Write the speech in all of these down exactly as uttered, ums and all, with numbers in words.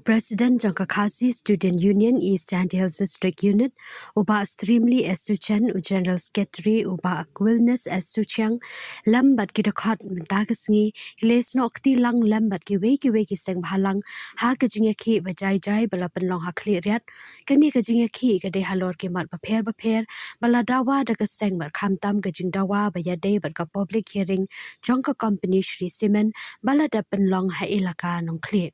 President jong ka Khasi Student Union East Jaintia Hills District Unit, u Bah Streamly S Suchen, u General Secretary u Bah Wilness S Suchiang, lem bad ki dkhot mynta ka sngi ki la snoh kti lang lem bad kiwei kiwei ki seng bhalang ha ka jingïakhih ba jai jai ba la pynlong ha Khliehriat. Kane ka jingïakhih ka dei halor ki mat bapher bapher ba la dawa da ka seng bad khamtam ka jingdawa ba ïadei bad ka public hearing jong ka company Shree Cement ba la dep pynlong ha elaka Nongkhlieh.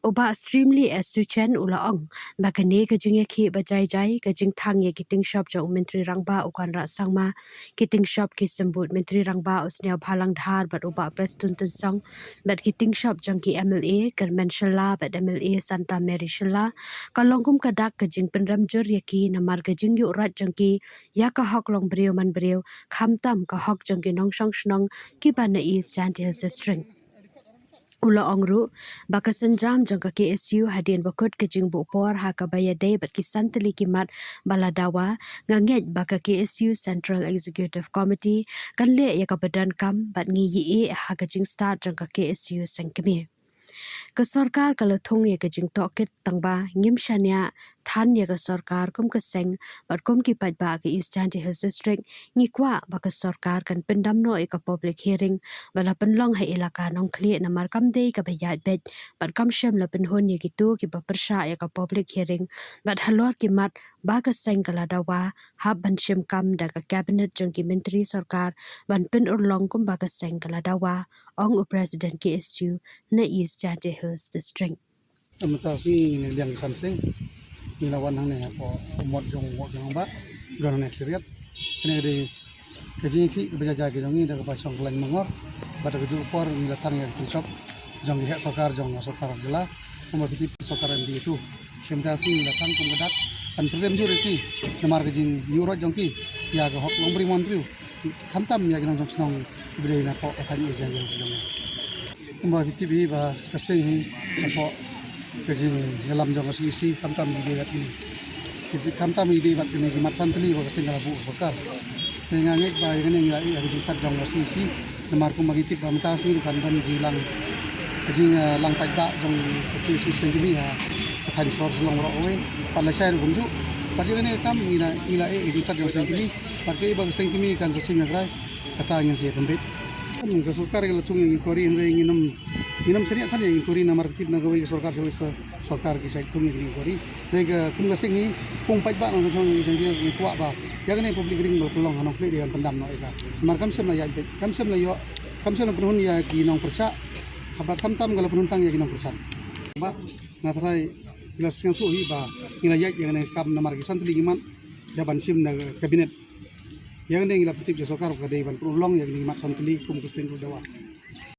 U Bah Streamly S Suchen u la ong ba kane ka jingïakhih ba jai jai ka jingthang ïa ki tyngshop jong u Myntri Rangbah u Conrad Sangma, ki tyngshop ki symbud Myntri Rangbah u Sniawbhalang Dhar bad u Bah Prestone Tynsong, bad ki tyngshop jong ki M L A Kyrmen Shylla bad M L A Santa Mary Shylla, ka long kum ka dak ka jingpynrem jur ïa ki namar ka jingïuhroit jong ki ïa ka hok long briew man briew, khamtam ka hok jong ki nongshong shnong kiba na East Jaintia Hills District. U la ong ruh ba ka sienjam jong ka K S U hadien ba kut ka jingbuh por ha kaba ïadei bad ki san tylli ki mat ba la dawa, nga ngeit ba ka K S U Central Executive Committee kan leh ïa kaba donkam bad ngi ïeh ha ka jingstad jong ka K S U seng kmie. Ka sorkar ka la thung ïa ka jingtohkit tang ba ngim shaniah than ïa ka sorkar kum ka seng bad kum ki paidbah ka East Jaintia Hills District. Ngi kwah ba ka sorkar kan pyndam noh ïa ka public hearing ba la pynlong ha elaka Nongkhlieh namar kam dei kaba ïaid beit bad kam shym la pynhun ïa kito kiba pyrshah ïa ka public hearing bad halor ki mat ba ka seng ka la dawa, hap ban shim kam da ka cabinet jong ki myntri sorkar ban pynurlong kumba ka seng ka la dawa, ong u President K S U na East Jaintia Hills District. Mynta shi ngi liang san sing ngi la wan hangne hapoh mot jong u Rangbah, don hangne Khliehriat. Kane ka dei ka jingïakhih kaba jai jai ka jong ngi da kaba shong kylleng mangor. Bad da kajuh ka por ngi la thang ïa ka tyngshop jong ki heh sorkar jong ka sorkar jylla, kumba phi tip sorkar M D A tu. Te mynta shi ngi la thang kum ka dak ban pynrem jur ïa ki namar ka jingïuhroit jong ki ïa ka hok long briew man briew, khamtam ïa ki nongshong shnong kiba dei napoh ka thaiñ East Jaintia Hills jong ngi. Kumba phi tip hi ba ka seng hi napoh ka jingïalam jong ka C E C, khamtam ïadei bad kine, khamtam ïadei bad kine ki mat san tylli ba ka seng ka la buh ha sorkar. Te nga ngeit ba ïa kane ngi la ïeh ha ka jingstad jong ka C E C. Namar kumba ngi tip ba mynta shi ruh kan don jinglang, ka jing, eh, lang paidbah jong ka K S U seng kmie ha ka thaiñ sor Shillong baroh kawei. Bad lashai ruh kumjuh. Bad ïa kane ka kam ngi la, ngi la ïeh ha ka jingstad jong ka seng kmie. Bad kaei ba ka seng kmie kan sa shim ïa ka rai, kata ngin sa ïa pynbeit. Ka sorkar ka la thung ïa ka inquiry, hynrei ngin ym, ngin ym shaniah than ïa ka inquiry namar ka tip na kawei ka sorkar sha kawei ka sorkar ki shait thung ïa ka inquiry. Hynrei ka kum ka seng ngi, kum paidbah nongshong shnong ngi, ngi kwah ba ïa kane public hearing ba la pynlong ha Nongkhlieh dei ban pyndam noh ïa ka. Namar kam shym la ïaid beit, kam shym la ïoh, kam shym la pynhun ïa ki nongpyrshah. Bad khamtam ka la pynhun tang ïa ki nongpyrshah. Ba nga tharai ki la sngewthuh hi ba ngi la ïaid ïa kane ka kam namar ki san tylli ki mat ïa ban shim na ka cabinet. Ïa kane ngi la pyntip ïa sorkar ba ka dei ban pynurlong ïa kine ki mat san tylli kum ka seng ka dawa.